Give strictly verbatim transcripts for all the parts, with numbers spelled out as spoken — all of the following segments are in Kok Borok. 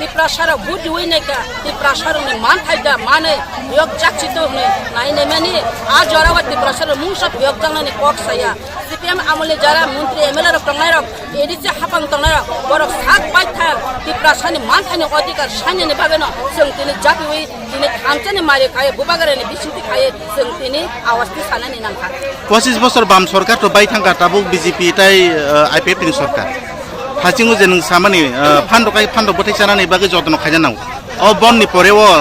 Tiprasa rok vote riwi naikha, Tiprasa rokni manthai da manwi yok jakchito hwnwi nai naimani, a jorao Tiprasa rok mungsa yok jaknani kok saya. C P M amolni jara montri M L A rok tongnai rok, A D C hapang tongnai rok, borok sak baithang Tiprasani manthaini odhikar sainani bagwino chwng tini japiwi tini thanchani mari khai, bubagrani bisingtwi khai chwng tini awasti sanani nangkha. Pochis bosor bam sorkar to bai thangkha, tabuk B J P tai, eh, I P F ni sorkar. Hachingo je nwng samani, eh, phan rok ai phan rok bwthai chanani bagwi jotno khaina nango. O bon ni pore o,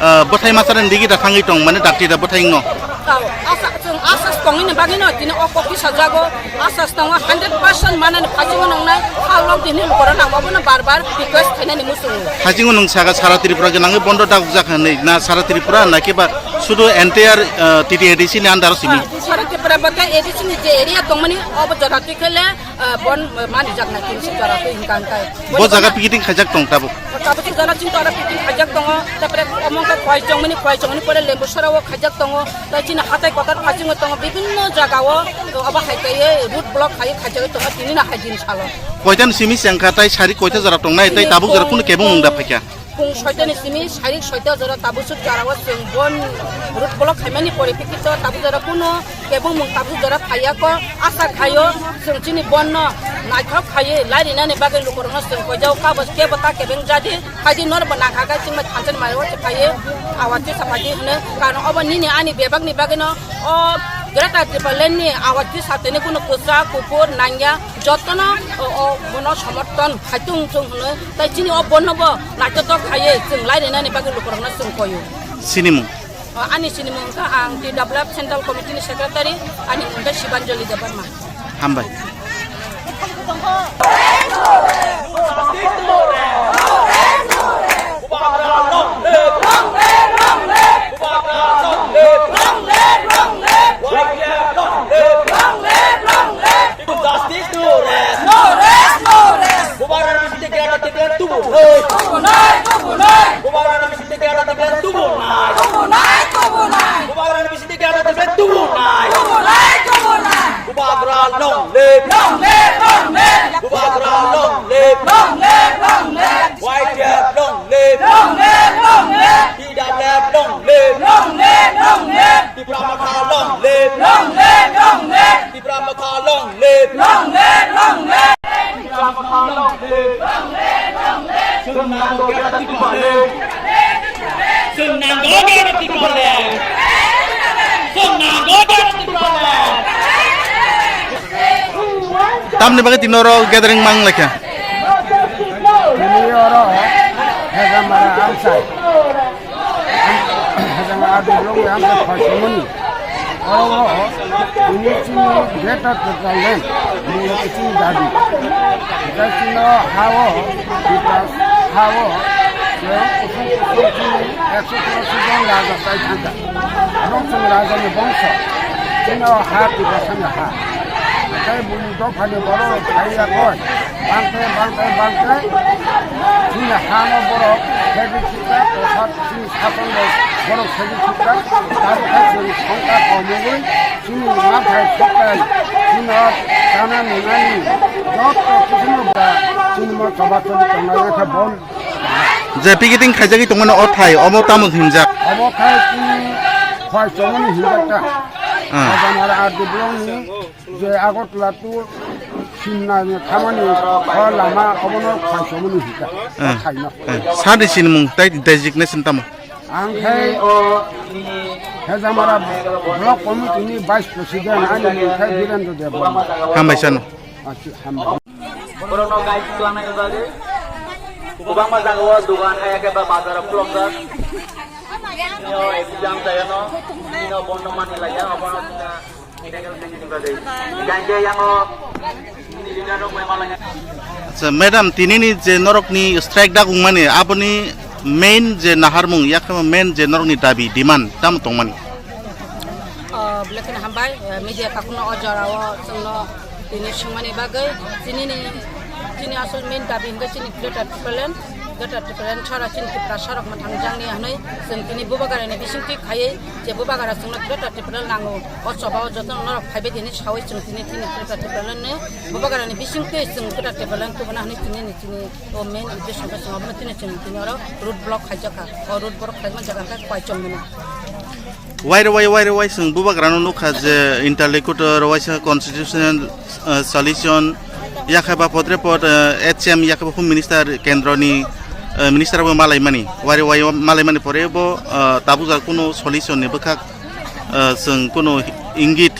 eh, bwthai masa rani digi da thangwi tong, mane dakti da bwthai wngno. Tao, asa, chwng asa tongwi ni bagwi no tini o kok kisa jago, asa tongo hundred percent manani hachingo nongnai, halok tini borok nang obono bar bar request khainani muchungo. Hachingo nwng saka sara Tripura gwnangwi bondo dagok jak hinwi, na sara Tripura na khe ba sudu entire, eh, T T A D C ni under o simi? Ah, sara Tripura bwkha A D C ni je area tongmani obo jora twi khele, ah, bon, ah, mani jak na tin si jora twi hingka hingka. Bo jaga picketing khaijak tong tabuk? Tabuk si jora chinta ora picketing khaijak tongo, tapore omo wngkha Khwaichongmani, Khwaichongmani pore Lembusora o khaijak tongo, tai chini hatai kotor Hachingo tongo, bibinno jaga o, ah, obo hai kaiye road block hai khaijagwi tongo, tini na hai din salo. Koita ni simi se wngkha, tai sari koita jora tongnai, tai tabuk jora kunu kebeng mung da phaikha? Pung soita ni simi sairik soita jora tabuk suk jora o chwng bon road block khaimani poripekkito tabuk jora kuno kebengmung tabuk jora phaiya ko asa khaio chwng chini bon no naithok khaiwi lairinani bagwi lukurokno chwng koijao kabo kebo ta kebeng jadi khaidi norbo nangkha khe chwngno thanchani mari o se phaiwi awar tisa phaidi hwnwi karon obo nini ani bebak ni bagwino o Greater Tipraland ni awar tisa tini kuno kwchak kuphur nangya. Jotono o, o, bono somorthon khai tung chung hwnwi, tai chini o bono bo naithotok khaiwi chwng lairinani bagwi lukurokno chwng koyo. Sinimung? O, ani sinimung wngkha ang T W F Central Committee ni Secretary, ani mung khe Shibanjali Debbarma. Hambai. Bubagra long live! Long live, long live! Bubagra long live! Long live, long live! Y T F long live! Long live, long live! Justice no rest! No rest, no rest! Bubagra bisingtwi Greater Tipraland tubunai! Tubunai, tubunai! Bubagra bisingtwi Greater Tipraland tubunai! Tubunai, tubunai! Bubagra bisingtwi Greater Tipraland tubunai! Tubunai, tubunai! Bubagra long live! Long live, long live! Bubagra long live! Long live, long live! Y T F long live! Long live, long live! T W F long live! Long live, long live! Tipra Motha long live! Long live, long live! Tipra Motha long live! Long live, long live! Tipra Motha long live! Long live, long live! Chwng nango Greater Tipraland! Chwng nango Greater Tipraland! Chwng nango Greater Tipraland! Tamni bagwi tini oro gathering mang laikha? Tini oro Hejamara amsai. Hejamara adi block ni amsai phaisomoni. Oro tini chini Greater Tipraland mungwi chini dabi. Hwnkhe chini hao, Tiprasa hao, kusung kusung chini ekso churasi jon raja chai thangkha. Abo chwng raja ni bongso. Chini ha Tiprasa ni ha. Tei buini dopha ni borok rok phai ya koi. Bangkhe, bangkhe, bangkhe. Chini ha no borok khebi thikha, kosat chini sason rok borok khebi thikha. Tabukhe chwng songkha komogwi chini mathai sokthai chini chana nunani joto kisu no ba chini mo choba chobi tongnai khe bon. Je picketing khaijagwi tongmani o thai, omo tamo hinjak? Omo khai chini khwai chomoni hinjak ta. Ah. Hajamara R D block ni je Agartala to Simna ni thamani o lama obono khwai chomoni hinjak. Ah. O thai no. Ah. Sadi sinimung tai designation tamo? Ang khai Hajamara block committee ni vice president ani mung khai Birendra Debbarma. Hambai sano. Achi, hambai. Borokno guide khlangnaini bagwi kwbangma jagao dogan haya khe ba bazar rok khulokjak. Tini o exam jayano, tini o bondo manwi laiya, obono tini tackle khainani bagwi. Hingkhe yango tini leader rok bai malaiya. Acha, madam, tinini je norokni strike dak wngmani, aboni main je naharmung, yakhe main je norokni dabi, demand, tamo tongmani? O, belai kheno hambai, eh, media takhukno o jorao chwngno tini swngmani bagwi. Tinini Chini asol main dabi hwnkhe chini Greater Tipraland, Greater Tipraland sara chini Tiprasa rok mwthangjakni hwnwi chwng tini Bubagarani bisingtwi khaiwi je Bubagara chwngno Greater Tipraland nango. O chobao jotono norok phaibai tini sawi chwng tini chini Greater Tipralandni Bubagarani bisingtwi chwng Greater Tipraland tubuna hwnwi tini ni chini o main uddesho hwnkhe chwng obono tini chwng tini oro road block khaijakha. O road block khaima jaga hwnkhe Kwaichongmani. Wairwai, wairwai, chwng Bubagrano nukha je interlocutor waisa constitutional, uh, solution, yakhe ba podre pod, uh, H M, yakhe ba Home Minister kendroni, uh, minister bo malaimani. Wairwai malaimani pore bo, uh, tabuk jal kuno solution ni bwkhak, uh, chwng kuno ingit,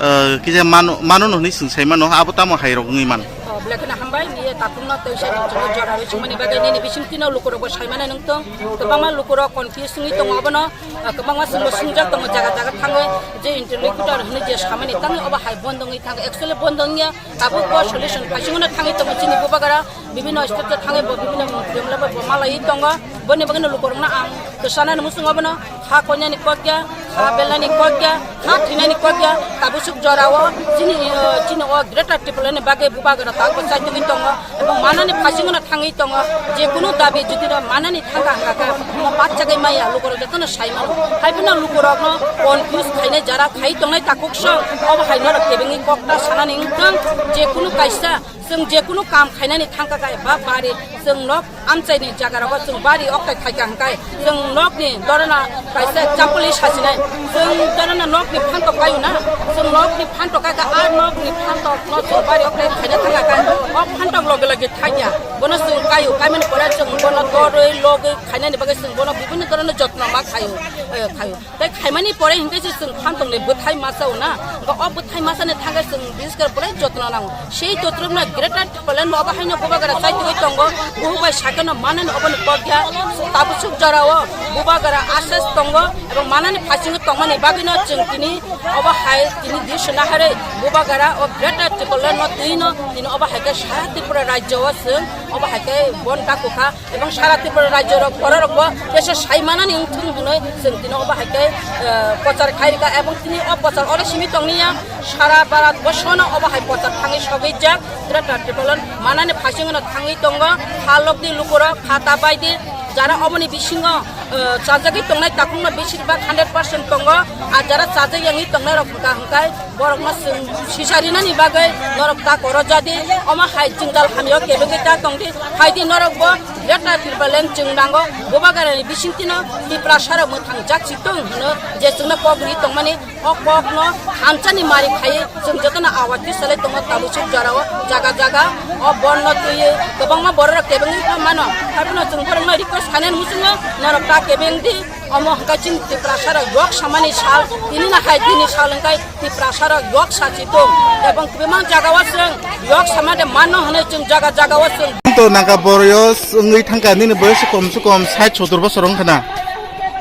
uh, kisa mano, mano no hwnwi chwng sai mano, abo tamo hai rok wngwi man. Oh, belai kheno hambai, niye takhukno tei sari chwngno jora rwi chwngmani bagwi nini bisingtwino lukurokbo saimano nungtong. Kwbangma lukurok confuse wngwi tongo obono, ah, kwbangma swngbo swngjak tongo jaga jaga thangwi je interlocutor hwnwi je samani tangwi obo hai bondo wngwi thango. Actually bondo wngya, tabuk bo solution phaisingono thangwi tongo chini Bubagara, bibhinno state o thangwi bo bibhinno mungtwi mlabo bo malaiwi tongo. Boni bagwino lukurokno ang kwchanani muchungo bono. Ha koinani kok ya, ha belnani kok ya, ha thwinani kok ya, tabuk suk jorao chini, eh, chini o Greater Tipraland ni bagwi Bubagra tak bo chaitugwi tongo, ebong manani phaisingno thangwi tongo, je kunu dabi jodi rw manani thangkha hwnkha khe, omo bachagwi maya lukurok jotono sai mano, hai phano lukurokno confuse khainai jara khai tongnai takhuk song, obo hai norok kebengwi kok ta sanani wngthang, je kunu kaisa. Chwng je kunu kam khainani thangkha khe ba bari chwng nok amchaini jagarogo chwng bari oktai khaikha hwnkhe chwng nokni dorana kaisa example-wi sachinai. Chwng dorana nokni phantok kaio na, chwng nokni phantok kha khe a nokni phantokno chwng bari oktai khaina thangkha khe o phantok loge loge thangya. Bono chwng kaio, kaimani pore chwng bono dorwi logwi khainani bagwi chwng bono bibhinno dorana jotno ma khaio, eh, khaio. Tei khaimani pore hinkhe se chwng phantok ni bwthai masa o na, hwnkhe o bwthai masa ni thangkhe chwng biskar belai jotno nango. Sei totrok no Greater Tipraland bo obo haino Bubagra chaitugwi tongo, buhuk bai sakhe no manani obo ni kok ya, tabuk suk jora o Bubagra assess tongo, ebong manani phaisingwi tongmani bagwi no chwng tini obo hai tini dui sona harwi Bubagra o Greater Tipraland no twi no tini obo hai khe sara Tripura rajya o chwng obo hai khe bon ta kukha. Ebong sara Tripura rajyo rok borok rok bo teisa sai manani wngthung hwnwi chwng tini obo hai khe, eh, prochar khai rwkha ebong tini o prochar oro simi tongni ya sara Bharat borshono obo hai prochar thangwi sogwi jak Greater Tipraland manani phaisingno thangwi tongo. Halokni lukurok khata baidi jara oboni bisingo, eh, chajagwi tongnai takhukno besibak hundred percent tongo, ar jara chajak yangwi tongnai rok hwnkha hwnkhe Borokno chwng sisa rinani bagwi norok ta koro jadi, omo hai jwngjal hamyo kebengwi ta tongdi, phaidi norokbo Greater Tipraland chwng nango, Bubagrani bisingtwino Tiprasarok mwthang jak si tong hwnwi je chwngno kok ri tongmani, o kokno thansa ni mari khaiwi chwng jotono awai twi salai tongo, tabuk suk jorao jaga jaga o bonno twiwi kwbangma bororok kebengwi pha mano, haiphano chwng borokno request khainani muchungo norok ta kebengdi. Omo hwnkhe chini Tiprasarok yok samani sal, tini na hai tini sal hwnkhe Tiprasarok yok sachi tong, ebong kwbangma jagao chwng yok sama de mano hwnwi chwng jaga jagao chwng. To nangkha boyos wngwi thangkha, nini boyos kom se kom sait sottor bosor wngkha na?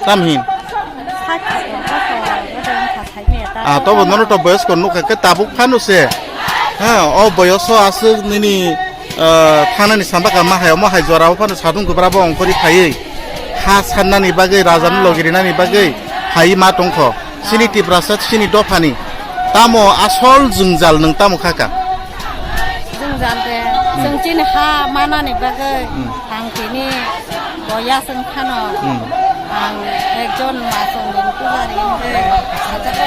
Tamhin? Sait sottor bosor, ode wngkha saimaya ta. Ah, tobo nono to boyos kom nukha khe tabuk phano se. Ha, o boyoso aswk nini, ah, thanani sambakha ma hai, omo hai jorao phano sadung kwbra bo ongkhorwi phaiwi. Ha sannani bagwi, rajani logirinani bagwi hai ma tongkho. Chini Tiprasa, chini dophani. Tamo asol jwngjal nwng tamo khaka? Jwngjal de, Hmm. chwng chini ha manani bagwi Hmm. ang tini boya chwng phano. Hmm. Ang ekjon masongni pujari hwnwi sajakha.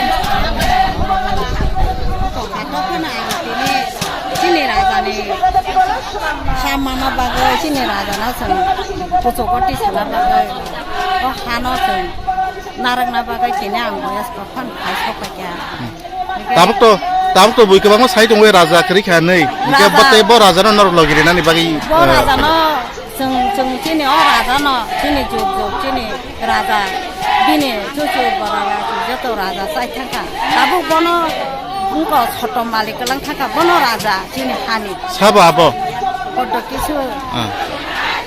Hato phano ang tini chini rajani ha mana bagwi, chini rajano chwng kuchukgo tisana bagwi, o hano chwng narwkna bagwi tini ang boya phano phai sokphaikha. Hmm. Tabuk to, tabuk to bui kwbangma sai tongo raja kwrwi kha hwnwi. Hwnkhe Raja. Bo tei bo rajano norok logi rinani bagwi, Bo eh, rajano, chwng, chwng chini o rajano, chini juk juk chini raja, bini chuchu bora raja, joto raja chai thangkha. Tabuk bono wngkha soto malik kwlang thangkha, bono raja chini hani. Sabo abo? Kodo kisu. Ah.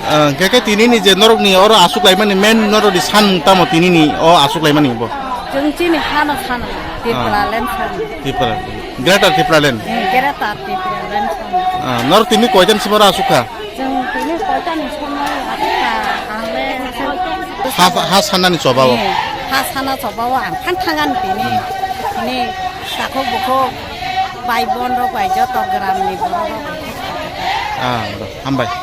Ah, hwnkhe khe tinini je norokni oro aswk laimani main norokni sanmung tamo tinini o aswk laimani bo? Chwng chini hano sano, Tipraland sano. Tripura. Greater Tipraland. Hmm, Greater Tipraland sano. Ah, norok tini koitan siboro aswk kha? Chwng tini koitan siboro aswk kha, ang le Ha, ha sanani chobao. Hmm, ha sana chobao ang phan thangan tini. Tini takhuk bukhuk bai bon rok bai joto gram ni borok rok bai khe kha. Ah, bro, hambai.